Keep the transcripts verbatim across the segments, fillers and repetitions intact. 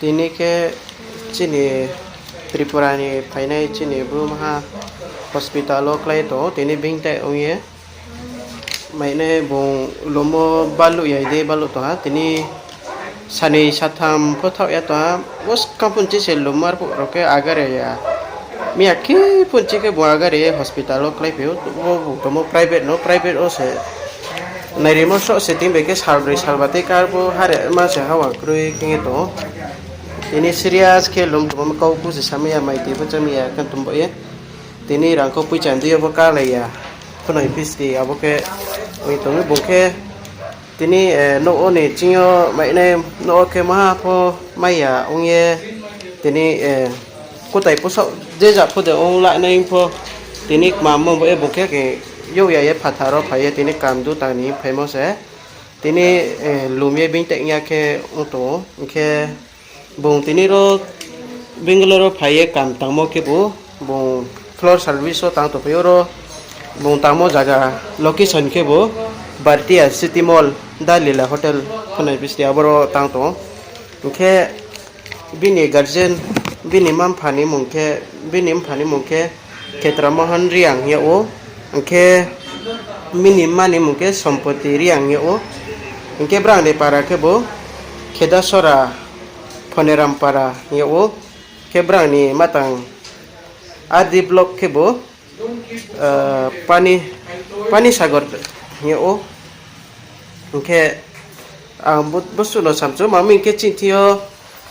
Tini khe chini Tripura ni phainai chini bru maha hospital wo klái tong ou, tini bingtai ong ye. Mainai bung lum wo baluh ya di baluh tong ha, tini sanoi satham pho thaoh ya tong ha, bo skang phunchi se lum ar phuh rao khe agare ya. Miya khe phunchi khe bung agare ye hospital wo kláiphai ou, bo bung tongmo private no, private wo se nairimo soh se tini bai khe salbroi salba tei kar bo hare ma se hawa kroi khe ye tong ou. Tini serious khe lum tongmo kau phu se samai ya, mai tui pho chámai ya khe tongba ye. Tini rang kho poicha ni dei yo bo kálai ya. Phunoi pisti abo khe oi tong ou bung khe. Tini, eh, nouh wo ni ching yo mainai nouh wo khe maha pho mai ya ong ye. Tini, eh, kutai posaoh je ja pho de ong lanai pho. Tini kmamo bo ye bung khe khe youh ya ye phathar wo phai ye tini kam du tang ni phaimo se. Tini, eh, lum ye bingtai ya khe ong tong ou. Hing khe bung tini ro Bangalore wo phai ye kam tangmo khebu, bung floor service wo tang tongphai ou ro, bung tangmo zaga location khebu Bhartiya City Mall, The Leela Hotel phunoi pisti aboro tang tong ou. Hing khe bini guardian, bini mma-mpha ni mmung khe, bini mpha ni mmung khe Khetra Mohan Reang hing yag ou, hing khe bini mma ni mmung khe Sompoti Reang hing yag ou. Hing khe brang ni para khebu Khedasora Phoneram para hing yag ou. Khe brang ni matang R D block khebu, eh, Pani, Pani Sagar hing yag ou. Hing khe ang bo, bo suh no samchu, ma mi hing khe chini thing yo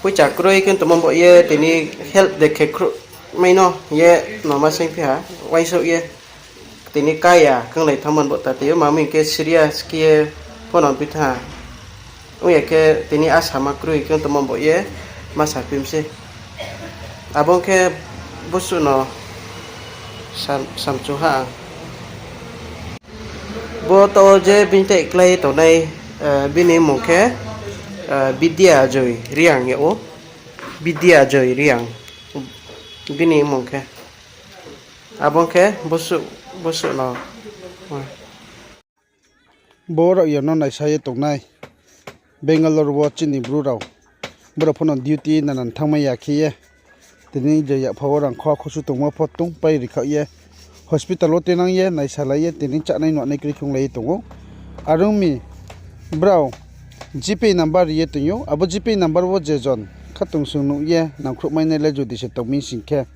poicha kroi khe tongmo bo ye tini help de khe khruh mai no ye no ma seng phi ha, uaingsouh ye. Tini kaya khanglai thanngmo bo ta tei ou, ma mi hing khe serious khe ye pho no pitha. Ong ya khe tini asama kroi khe tongmo bo ye ma sa phi mi sei. Abo ong khe bo suh no sam-, samchu ha ang. Bo taoh je bini tei klái tongnai, eh, bini mmung khe, eh, Bidya Joy Reang yag ou. Bidya Joy Reang. Bini mmung khe. Abo ong khe bo suh, bo suh no. Bo rao ya no naisa ye tongnai. Bangalore wo chini bru rao. Brao pho no duty nanan thanngmai ya khe ye. Tini je yakpha wo rang kho khusu tongmo pho tungpai rikhaoh ye. Hospital wo tuinang ye, naisalai ye, tini chánai nuanai kroi khe onglai ye tong ou. Are ong mi brao G Pay number ri ye tong ou. Abo G Pay number wo je jon khatungsung nuh ye nangkhruhmainai le jodi se tong mi sing khe,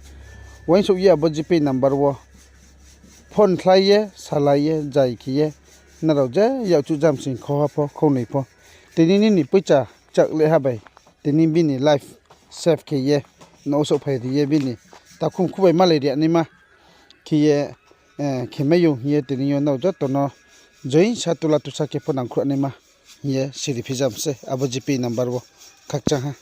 uaingsouh ye abo G Pay number wo phone khlai ye, salai ye, jai khe ye, nrao je yakchuh jam sing khoha pho, khongnoi pho. Tini nini poicha kchak le ha bai, tini bini life save khe ye, nouh souhphai ri ye bini takhum khubai malai ri naima khe ye, eh, khe mai ou hing ye tini yo nrao joto no join sa tula tusa khe pho nangkhruh naima hing ye siri phijam se abo G Pay number wo khakchang ha.